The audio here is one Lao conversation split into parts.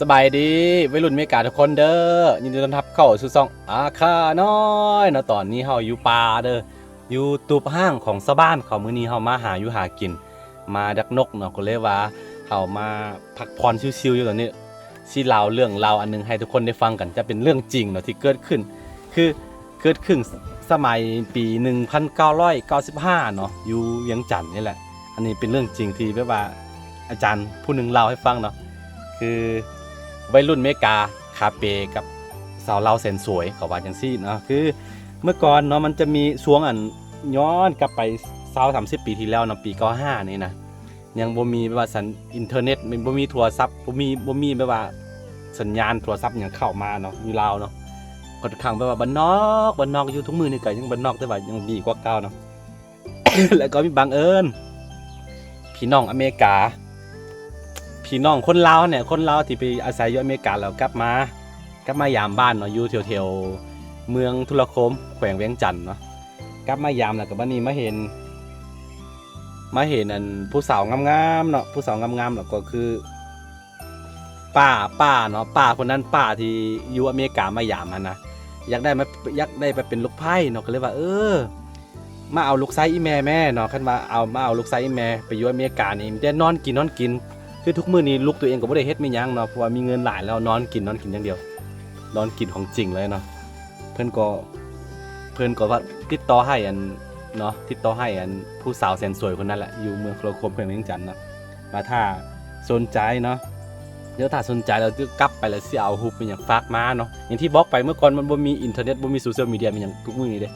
ສະບາຍດີໄວລຸ້ນເມກາທຸກຄົນເດີ ຍິນດີຕ້ອນຮັບເຂົ້າສູ່ຊ່ອງອາຄານ້ອຍເນາະ. ຕອນນີ້ເຮົາຢູ່ປ່າເດີ ຢູ່ຕູບຮ້າງຂອງຊາວບ້ານເຂົາ. ມື້ນີ້ເຮົາມາຫາຢູ່ຫາກິນ ມາດັກນົກເນາະ ກໍເລີຍວ່າເຮົາມາພັກຜ່ອນຊິວໆຢູ່ຕອນນີ້. ຊິເລົ່າເລື່ອງລາວອັນໜຶ່ງໃຫ້ທຸກຄົນໄດ້ຟັງກັນ ຈະເປັນເລື່ອງຈິງເນາະທີ່ເກີດຂຶ້ນ ຄືເກີດຂຶ້ນສະໄໝປີໜຶ່ງພັນເກົ້າຮ້ອຍເກົ້າສິບຫ້າເນາະ ຢູ່ວຽງຈັນນີ້ແຫຼະ. ອັນນີ້ເປັນເລື່ອງຈິງທີ່ແບບວ່າອາຈານຜູ້ໜຶ່ງເລົ່າໃຫ້ຟັງເນາະ ຄືໄວລຸ້ນເມກາຄາເປກັບສາວລາວແສນສວຍ ເຂົາວ່າຈັ່ງຊີ້ເນາະ. ຄືເມື່ອກ່ອນເນາະ ມັນຈະມີຊ່ວງອັນ ຍ້ອນກັບໄປຊາວສາມສິບປີທີ່ແລ້ວເນາະ ປີເກົ້າຫ້ານີ້ນະ ຍັງບໍ່ມີແບບວ່າສັນ ອິນເຕີເນັດ ແມ່ນບໍ່ມີໂທລະສັບ ບໍ່ມີ ບໍ່ມີແບບວ່າສັນຍານໂທລະສັບຫຍັງເຂົ້າມາເນາະ ຢູ່ລາວເນາະ. ຂ້ອນຂ້າງແບບວ່າບ້ານນອກ ບ້ານນອກຢູ່ ທຸກມື້ນີ້ກໍຍັງບ້ານນອກ ແຕ່ວ່າຍັງດີກວ່າເກົ່າເນາະ. ແລ້ວກໍມີບັງເອີນ ພີ່ນ້ອງອາເມລິກາ ພີ່ນ້ອງຄົນລາວຫັ້ນແຫຼະ ຄົນລາວທີ່ໄປອາໄສຢູ່ອາເມລິກາ ແລ້ວກັບມາ ກັບມາຢາມບ້ານເນາະ ຢູ່ແຖວໆເມືອງທຸລະຄົມ ແຂວງວຽງຈັນເນາະ. ກັບມາຢາມແລ້ວກໍບັດນີ້ມາເຫັນ ມາເຫັນອັນຜູ້ສາວງາມໆເນາະ ຜູ້ສາວງາມໆ ແລ້ວກໍຄືປ້າ ປ້າເນາະ ປ້າຄົນນັ້ນ ປ້າທີ່ຢູ່ອາເມລິກາມາຢາມຫັ້ນນະ ຢາກໄດ້ມາ ຢາກໄດ້ໄປເປັນລູກໃພ້ເນາະ. ກໍເລີຍວ່າ ເອີ ມາເອົາລູກຊາຍອີ່ແມ່ແມ້ເນາະ ຄັນວ່າເອົາ ມາເອົາລູກຊາຍອີ່ແມ່ໄປຢູ່ອາເມລິການີ້ ມີແຕ່ນອນກິນ ນອນກິນ ຄືທຸກມື້ນີ້ລູກຕົວເອງກໍບໍ່ໄດ້ເຮັດແມ່ນຫຍັງເນາະ ເພາະວ່າມີເງິນຫຼາຍແລ້ວ ນອນກິນ ນອນກິນຢ່າງດຽວ ນອນກິນຂອງຈິງເລີຍເນາະ. ເພິ່ນກໍ ເພິ່ນກໍວ່າຕິດຕໍ່ໃຫ້ອັນເນາະ ຕິດຕໍ່ໃຫ້ອັນຜູ້ສາວແສນສວຍຄົນນັ້ນແຫຼະ ຢູ່ເມືອງທຸລະຄົມ ແຂວງວຽງຈັນເນາະ ວ່າຖ້າສົນໃຈເນາະ ດຽວຖ້າສົນໃຈແລ້ວກັບໄປແລ້ວຊິເອົາຮູບອີ່ຫຍັງຝາກມາເນາະ. ຢ່າງທີ່ບອກໄປເມື່ອກ່ອນ ມັນບໍ່ມີອິນເຕີເນັດ ບໍ່ມີໂຊຊຽວມີເດຍ ມີຫຍັງທຸກມື້ນີ້ເດ້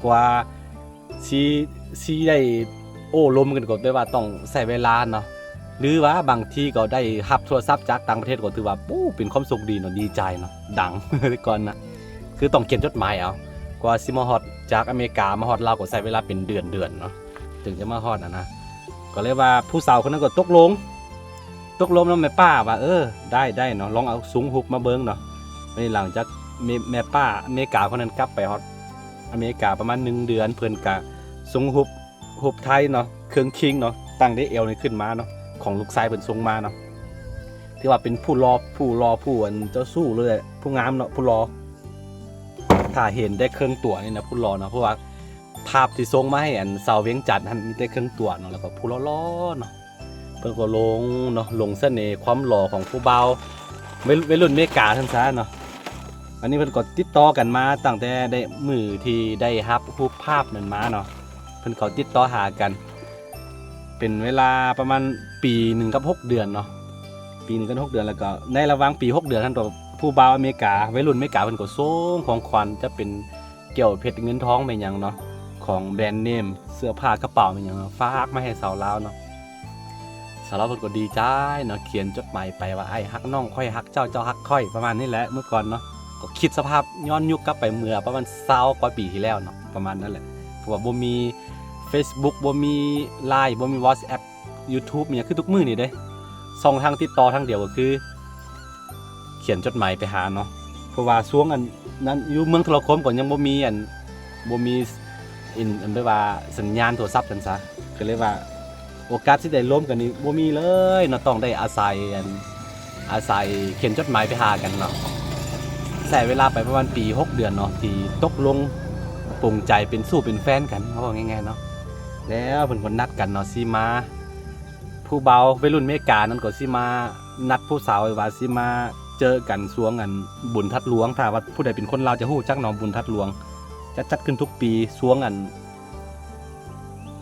ກວ່າຊິ ຊິໄດ້ໂອ້ລົມກັນກໍແບບວ່າຕ້ອງໃຊ້ເວລາເນາະ ຫຼືວ່າບາງທີກໍໄດ້ຮັບໂທລະສັບຈາກຕ່າງປະເທດ ກໍຖືວ່າ ໂອ້ ເປັນຄວາມໂຊກດີເນາະ ດີໃຈເນາະ ດັງ ແຕ່ກ່ອນນະ ຄືຕ້ອງຂຽນຈົດໝາຍເອົາ ກວ່າຊິມາຮອດ ຈາກອາເມລິກາມາຮອດລາວກໍໃຊ້ເວລາເປັນເດືອນໆເນາະ ເຖິງຈະມາຮອດຫັ້ນນະ. ກໍເລີຍວ່າຜູ້ສາວຄົນນັ້ນກໍຕົກລົງ ຕົກລົງນຳແມ່ປ້າວ່າ ເອີ ໄດ້ ໄດ້ເນາະ ລອງເອົາສົ່ງຮູບມາເບິ່ງເນາະ. ບາດນີ້ຫຼັງຈາກແມ່ ແມ່ປ້າອາເມລິກາຄົນນັ້ນກັບໄປຮອດອາເມລິກາປະມານໜຶ່ງເດືອນ ເພິ່ນກະສົ່ງຮູບ ຮູບຖ່າຍເນາະ ເຄິ່ງຄິງເນາະ ຕັ້ງແຕ່ແອວນີ້ຂຶ້ນມາເນາະ ຂອງລູກຊາຍເພິ່ນສົ່ງມາເນາະ ຖືວ່າເປັນຜູ້ຫຼໍ່ ຜູ້ຫຼໍ່ ຜູ້ອັນເຈົ້າຊູ້ເລີຍ ຜູ້ງາມເນາະ ຜູ້ຫຼໍ່. ຖ້າເຫັນແຕ່ເຄິ່ງຕົວນີ້ນະ ຜູ້ຫຼໍ່ເນາະ ເພາະວ່າພາບທີ່ສົ່ງມາໃຫ້ອັນຊາວວຽງຈັນຫັ້ນ ມີແຕ່ເຄິ່ງຕົວເນາະ ແລ້ວກໍຜູ້ຫຼໍ່ໆເນາະ. ເພິ່ນກໍຫຼົງເນາະ ຫຼົງສະເໜ່ຄວາມຫຼໍ່ຂອງຜູ້ບ່າວ ໄວ ໄວລຸ້ນເມກາຊັ້ນຊະເນາະ. ອັນນີ້ເພິ່ນກໍຕິດຕໍ່ກັນມາຕັ້ງແຕ່ໄດ້ ມື້ທີ່ໄດ້ຮັບຮູບພາບນັ້ນມາເນາະ ເພິ່ນກໍຕິດຕໍ່ຫາກັນ ເປັນເວລາປະມານປີໜຶ່ງກັບຫົກເດືອນເນາະ ປີໜຶ່ງກັບຫົກເດືອນ. ແລ້ວກໍໃນລະຫວ່າງປີຫົກເດືອນຫັ້ນ ກໍຜູ້ບ່າວອາເມລິກາ ໄວລຸ້ນເມກາເພິ່ນກໍສົ່ງຂອງຂວັນ ຈະເປັນແກ້ວເພັດເງິນທອງແມ່ນຫຍັງເນາະ ຂອງແບຣນເນມ ເສື້ອຜ້າກະເປົາແມ່ນຫຍັງເນາະ ຝາກມາໃຫ້ສາວລາວເນາະ. ສາວລາວເພິ່ນກໍດີໃຈເນາະ ຂຽນຈົດໝາຍໄປວ່າ ອ້າຍຮັກນ້ອງ ຂ້ອຍຮັກເຈົ້າ ເຈົ້າຮັກຂ້ອຍ ປະມານນີ້ແຫຼະ. ເມື່ອກ່ອນເນາະ ກໍຄິດສະພາບຍ້ອນຍຸກກັບໄປເມື່ອປະມານຊາວກວ່າປີທີ່ແລ້ວເນາະ ປະມານນັ້ນແຫຼະ. ເພາະວ່າບໍ່ມີເຟສບຸກ ບໍ່ມີລາຍ ບໍ່ມີວັອດແອັບ ຢູທູບ ອີ່ຫຍັງຄືທຸກມື້ນີ້ເດ້ ຊ່ອງທາງຕິດຕໍ່ທາງດຽວກໍຄືຂຽນຈົດໝາຍໄປຫາເນາະ. ເພາະວ່າຊ່ວງອັນນັ້ນຢູ່ເມືອງທຸລະຄົມກໍຍັງບໍ່ມີອັນ ບໍ່ມີອິນ ອັນແບບວ່າສັນຍານໂທລະສັບຊັ້ນຊະ ກໍເລີຍວ່າໂອກາດຊິໄດ້ລົມກັນນີ້ບໍ່ມີເລີຍເນາະ ຕ້ອງໄດ້ອາໄສອັນ ອາໄສຂຽນຈົດໝາຍໄປຫາກັນເນາະ. ໃຊ້ເວລາໄປປະມານປີຫົກເດືອນເນາະ ທີ່ຕົກລົງປົງໃຈເປັນຊູ້ເປັນແຟນກັນ ເວົ້າງ່າຍໆເນາະ. ແລ້ວເພິ່ນກໍນັດກັນເນາະ ຊິມາ ຜູ້ບ່າວໄວລຸ້ນເມການັ້ນກໍຊິມານັດຜູ້ສາວໄວ້ວ່າຊິມາເຈີກັນຊ່ວງອັນບຸນທາດຫຼວງ. ຖ້າວ່າຜູ້ໃດເປັນຄົນລາວຈະຮູ້ຈັກເນາະ ບຸນທາດຫຼວງຈະຈັດຂຶ້ນທຸກປີ ຊ່ວງອັນ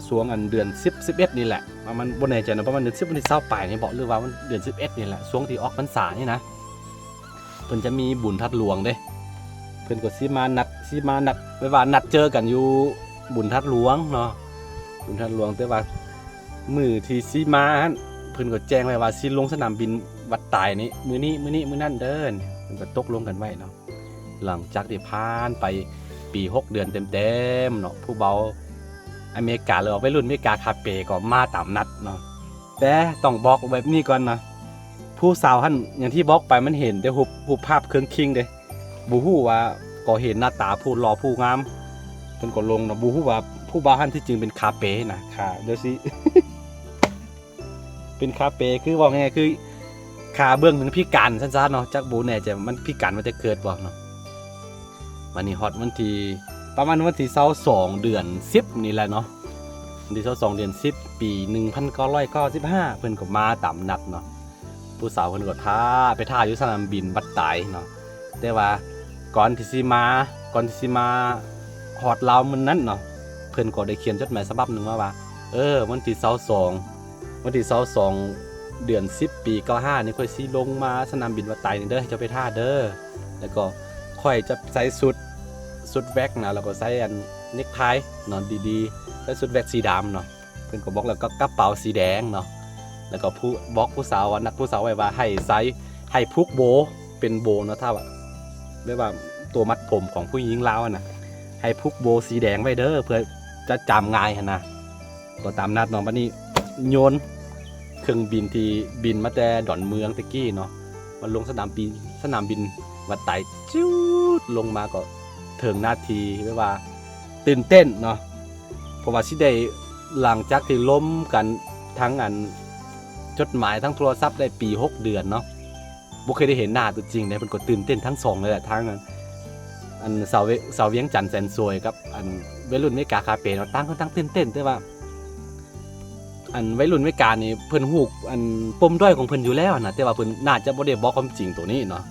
ຊ່ວງອັນເດືອນສິບ ສິບເອັດນີ້ແຫຼະ ປະມານ ບໍ່ແນ່ໃຈເນາະ ປະມານເດືອນສິບ ວັນທີຊາວປາຍນີ້ບໍ ຫຼືວ່າເດືອນສິບເອັດນີ້ແຫຼະ ຊ່ວງທີ່ອອກພັນສານີ້ນະ. ເພິ່ນຈະມີບຸນທາດຫຼວງເດ້ ເພິ່ນກໍຊິມານັດ ຊິມານັດ ແບບວ່ານັດເຈີກັນຢູ່ບຸນທາດຫຼວງເນາະ ບຸນທາດຫຼວງ. ແຕ່ວ່າມື້ທີ່ຊິມາຫັ້ນ ເພິ່ນກໍແຈ້ງໄວ້ວ່າຊິລົງສະໜາມບິນວັດຕາຍນີ້ ມື້ນີ້ ມື້ນີ້ ມື້ນັ້ນເດີ ເພິ່ນກໍຕົກລົງກັນໄວ້ເນາະ. ຫຼັງຈາກທີ່ຜ່ານໄປປີຫົກເດືອນເຕັມໆເນາະ ຜູ້ບ່າວອາເມລິກາ ຫຼືວ່າໄວລຸ້ນເມກາຄາເປກໍມາຕາມນັດເນາະ. ແຕ່ຕ້ອງບອກແບບນີ້ກ່ອນນະ ຜູ້ສາວຫັ້ນ ຢ່າງທີ່ບອກໄປ ມັນເຫັນແຕ່ຮູບ ຮູບພາບເຄິ່ງຄິງເດ້ ບໍ່ຮູ້ວ່າ ກໍເຫັນໜ້າຕາຜູ້ຫຼໍ່ຜູ້ງາມ ເພິ່ນກໍຫຼົງເນາະ. ບໍ່ຮູ້ວ່າຜູ້ບ່າວຫັ້ນທີ່ຈິງເປັນຄາເປນະ ຄາ ດຽວຊິ ເປັນຄາເປ ຄືເວົ້າງ່າຍໆ ຄື ຂາເບື້ອງໜຶ່ງພິການຊັ້ນຊະເນາະ ຈັກບໍ່ແນ່ໃຈວ່າມັນພິການມາແຕ່ເກີດບໍ່ເນາະ. ບັດນີ້ຮອດວັນທີ ປະມານວັນທີຊາວສອງ ເດືອນສິບນີ້ແຫຼະເນາະ ວັນທີຊາວສອງ ເດືອນສິບ ປີໜຶ່ງພັນເກົ້າຮ້ອຍເກົ້າສິບຫ້າ ເພິ່ນກໍມາຕາມນັດເນາະ. ຜູ້ສາວເພິ່ນກໍຖ້າ ໄປຖ້າຢູ່ສະໜາມບິນວັດຕາຍເນາະ. ແຕ່ວ່າກ່ອນທີ່ຊິມາ ກ່ອນທີ່ຊິມາຮອດລາວມື້ນັ້ນເນາະ ເພິ່ນກໍໄດ້ຂຽນຈົດໝາຍສະບັບໜຶ່ງມາວ່າ ເອີ ວັນທີຊາວສອງ ວັນທີຊາວສອງ ເດືອນສິບ ປີເກົ້າຫ້ານີ້ ຂ້ອຍຊິລົງມາສະໜາມບິນວັດຕາຍນີ້ເດີ ໃຫ້ເຈົ້າໄປຖ້າເດີ. ແລ້ວກໍຂ້ອຍຈະໃສ່ຊຸດ ຊຸດແວັກນະ ແລ້ວກໍໃສ່ອັນເນັກໄທເນາະ ດີໆ ໃສ່ຊຸດແວັກສີດຳເນາະ. ເພິ່ນກໍບອກ ແລ້ວກໍກະເປົາສີແດງເນາະ. ແລ້ວກໍຜູ້ ບອກຜູ້ສາວວ່າ ນັດຜູ້ສາວໄວ້ວ່າໃຫ້ໃສ່ ໃຫ້ຜູກໂບ ເປັນໂບເນາະ ຖ້າວ່າ ແບບວ່າຕົວມັດຜົມຂອງຜູ້ຍິງລາວຫັ້ນນະ ໃຫ້ຜູກໂບສີແດງໄວ້ເດີ ເພື່ອຈະຈຳງ່າຍຫັ້ນນະ. ກໍຕາມນັດເນາະ. ບັດນີ້ໂຍນເຄື່ອງບິນທີ່ບິນມາແຕ່ດອນເມືອງແຕ່ກີ້ເນາະ ມາລົງສະໜາມບິນ ສະໜາມບິນວັດຕາຍ ຈູດ ລົງມາກໍເຖິງນາທີ ແບບວ່າຕື່ນເຕັ້ນເນາະ ເພາະວ່າຊິໄດ້ ຫຼັງຈາກທີ່ລົມກັນທາງອັນ ຈົດໝາຍທາງໂທລະສັບໄດ້ປີຫົກເດືອນເນາະ ບໍ່ເຄີຍໄດ້ເຫັນໜ້າຕົວຈິງເດ້. ເພິ່ນກໍຕື່ນເຕັ້ນທັງສອງເລີຍແຫຼະ ທັງອັນ ອັນສາວ ສາວວຽງຈັນແສນສວຍກັບອັນໄວລຸ້ນເມກາຄາເປເນາະ ຕ່າງຄົນຕ່າງຕື່ນເຕັ້ນ. ແຕ່ວ່າອັນໄວລຸ້ນເມການີ້ເພິ່ນຮູ້ອັນປົມດ້ອຍຂອງເພິ່ນຢູ່ແລ້ວນະ ແຕ່ວ່າເພິ່ນໜ້າຈະບໍ່ໄດ້ບອກຄວາມຈິງໂຕນີ້ເນາະ.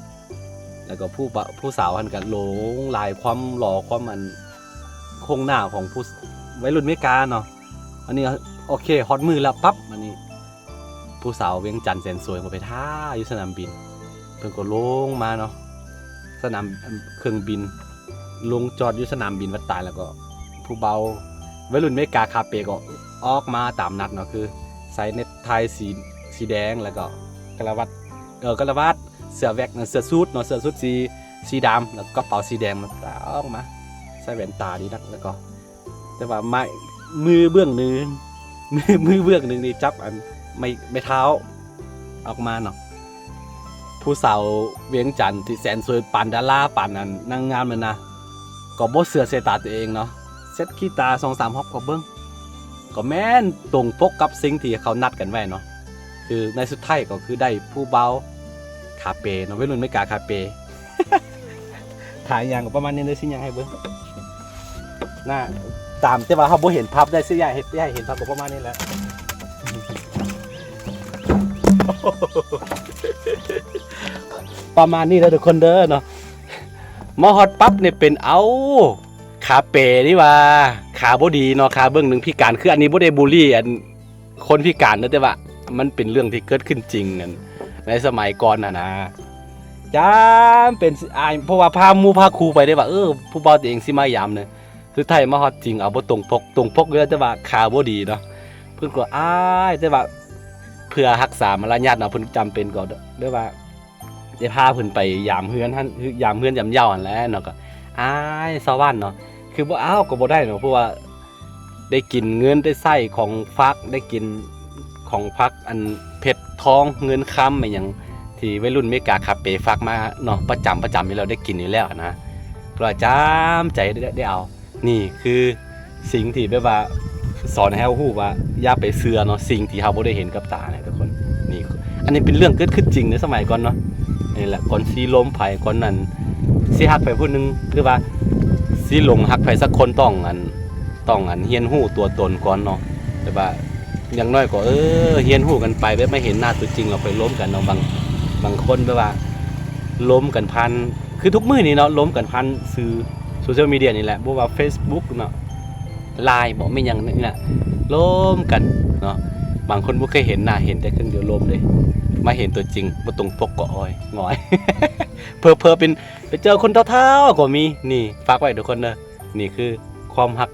ແລ້ວກໍຜູ້ ຜູ້ສາວຫັ້ນກໍຫຼົງໄຫຼຄວາມຫຼໍ່ ຄວາມອັນໂຄງໜ້າຂອງຜູ້ໄວລຸ້ນເມກາເນາະ. ອັນນີ້ ໂອເຄ ຮອດມື້ແລ້ວປັບ ອັນນີ້ ຜູ້ສາວວຽງຈັນແສນສວຍກໍໄປຖ້າຢູ່ສະໜາມບິນ ເພິ່ນກໍລົງມາເນາະ ສະໜາມ ເຄື່ອງບິນ ລົງຈອດຢູ່ສະໜາມບິນວັດຕາຍ ແລ້ວກໍຜູ້ເບົາໄວລຸ້ນເມກາຄາເປກໍອອກມາຕາມນັດເນາະ ຄືໃສ່ເນັກໄທສີ ສີແດງ ແລ້ວກໍກະລະວັດ ເອີ ກະລະວັດ ເສື້ອແວັກ ເສື້ອສູດເນາະ ເສື້ອສູດສີ ສີດຳ ແລ້ວກໍກະເປົາສີແດງ ອອກມາ ໃສ່ແວ່ນຕາດີນັກ ແລ້ວກໍ ແຕ່ວ່າໄມ້ ມືເບື້ອງໜຶ່ງ ມື ມືເບື້ອງໜຶ່ງນີ້ຈັບອັນໄມ້ ໄມ້ເທົ້າອອກມາເນາະ. ຜູ້ສາວວຽງຈັນທີ່ແສນສວຍປານດາລາ ປານອັນນາງງາມນັ້ນນະ ກໍບໍ່ເຊື່ອສາຍຕາຕົວເອງເນາະ ເຊັດຂີ້ຕາສອງສາມຮອບກໍເບິ່ງ ກໍແມ່ນຕົງປົກກັບສິ່ງທີ່ເຂົານັດກັນໄວ້ເນາະ. ຄືໃນສຸດທ້າຍກໍຄືໄດ້ຜູ້ເບົາຄາເປເນາະ ໄວລຸ້ນເມກາຄາເປ ຖ້າຫຍັງກໍປະມານນີ້ເດີ ຊິຫຍັງໃຫ້ເບິ່ງ ໜ້າຕາມ ແຕ່ວ່າເຮົາບໍ່ເຫັນພັບໄດ້ ຊິຢາກເຮັດ ຢາກເຫັນພັບກໍປະມານນີ້ແຫຼະ ປະມານນີ້ເດີທຸກຄົນເດີເນາະ. ມາຮອດປັບນີ້ເປັນ ເອົ້າ ຄາເປນີ້ວ່າ ຂາບໍ່ດີເນາະ ຂາເບື້ອງໜຶ່ງພິການ. ຄືອັນນີ້ບໍ່ໄດ້ບູລີອັນ ຄົນພິການເນາະ ແຕ່ວ່າມັນເປັນເລື່ອງທີ່ເກີດຂຶ້ນຈິງນັ້ນ ໃນສະໄໝກ່ອນຫັ້ນນະ ຈຳເປັນຊິອາຍ ເພາະວ່າພາໝູ່ພາຄູ່ໄປເດ້ວ່າ ເອີ ຜູ້ເບົາຕົວເອງຊິມາຢາມເນາະ. ສຸດທ້າຍມາຮອດຈິງ ເອົາບໍ່ຕົງປົກ ຕົງປົກຢູ່ແລ້ວ ແຕ່ວ່າຂາບໍ່ດີເນາະ ເພິ່ນກໍອາຍ ແຕ່ວ່າເພື່ອຮັກສາມາລະຍາດເນາະ ເພິ່ນຈຳເປັນກໍໄດ້ວ່າ ໄດ້ພາເພິ່ນໄປຢາມເຮືອນຫັ້ນ ຢາມເຮືອນຢາມເຍົາຫັ້ນແຫຼະເນາະ ກໍອາຍຊາວບ້ານເນາະ ຄືບໍ່ເອົາກໍບໍ່ໄດ້ເນາະ ເພາະວ່າໄດ້ກິນເງິນໄດ້ໃຊ້ຂອງຝາກ ໄດ້ກິນຂອງຝາກ ອັນເພັດທອງເງິນຄຳອີ່ຫຍັງ ທີ່ໄວລຸ້ນເມກາຄາເປຝາກມາເນາະ ປະຈຳ ປະຈຳຢູ່ແລ້ວ ໄດ້ກິນຢູ່ແລ້ວນະ ກໍຈຳໃຈໄດ້ ໄດ້ເອົາ. ນີ້ຄືສິ່ງທີ່ແບບວ່າສອນໃຫ້ເຮົາຮູ້ວ່າຢ່າໄປເຊື່ອເນາະ ສິ່ງທີ່ເຮົາບໍ່ໄດ້ເຫັນກັບຕານະທຸກຄົນ. ນີ້ ອັນນີ້ເປັນເລື່ອງເກີດຂຶ້ນຈິງໃນສະໄໝກ່ອນເນາະ. ນີ້ແຫຼະ ກ່ອນຊິລົມໃຜ ກ່ອນນັ້ນຊິຮັກໃຜຜູ້ໜຶ່ງ ຫຼືວ່າຊິຫຼົງຮັກໃຜສັກຄົນ ຕ້ອງອັນ ຕ້ອງອັນຮຽນຮູ້ຕົວຕົນກ່ອນເນາະ. ແບບວ່າຢ່າງໜ້ອຍກໍ ເອີ ຮຽນຮູ້ກັນໄປ ແບບມາເຫັນໜ້າຕົວຈິງແລ້ວຄ່ອຍລົມກັນເນາະ. ບາງ ບາງຄົນແບບວ່າລົມກັນຜ່ານ ຄືທຸກມື້ນີ້ເນາະ ລົມກັນຜ່ານສື່ໂຊຊຽວມີເດຍນີ້ແຫຼະ ບໍ່ວ່າເຟສບຸກເນາະ ລາຍ ບໍ່ແມ່ນຫຍັງນີ້ແຫຼະ ລົມກັນເນາະ. ບາງຄົນບໍ່ເຄີຍເຫັນໜ້າ ເຫັນແຕ່ເຄື່ອງດຽວລົມເດ້ ມາເຫັນຕົວຈິງບໍ່ຕົງປົກກໍອອຍຫງອຍ ເຜີໆເປັນ ໄປເຈີຄົນເຖົ້າໆກໍມີ. ນີ້ຝາກໄວ້ທຸກຄົນເດີ ນີ້ຄືຄວາມຮັກ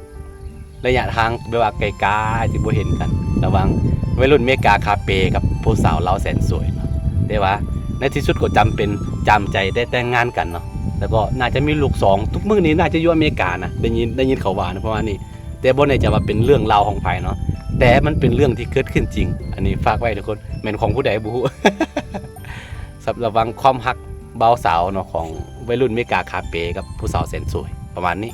ໄລຍະທາງແບບວ່າໄກໆທີ່ບໍ່ເຫັນກັນ ລະຫວ່າງໄວລຸ້ນເມກາຄາເປກັບຜູ້ສາວລາວແສນສວຍເນາະ. ແຕ່ວ່າໃນທີ່ສຸດກໍຈຳເປັນ ຈຳໃຈໄດ້ແຕ່ງງານກັນເນາະ ແລ້ວກໍໜ້າຈະມີລູກສອງ. ທຸກມື້ນີ້ໜ້າຈະຢູ່ອາເມລິການະ ໄດ້ຍິນ ໄດ້ຍິນເຂົາວ່ານະ ປະມານນີ້ ແຕ່ບໍ່ແນ່ໃຈວ່າເປັນເລື່ອງລາວຂອງໃຜເນາະ ແຕ່ມັນເປັນເລື່ອງທີ່ເກີດຂຶ້ນຈິງ. ອັນນີ້ຝາກໄວ້ທຸກຄົນ ແມ່ນຂອງຜູ້ໃດບໍ່ຮູ້ ສຳລັບຫວ່າງຄວາມຮັກບ່າວສາວເນາະ ຂອງໄວລຸ້ນເມກາຄາເປກັບຜູ້ສາວແສນສວຍ ປະມານນີ້.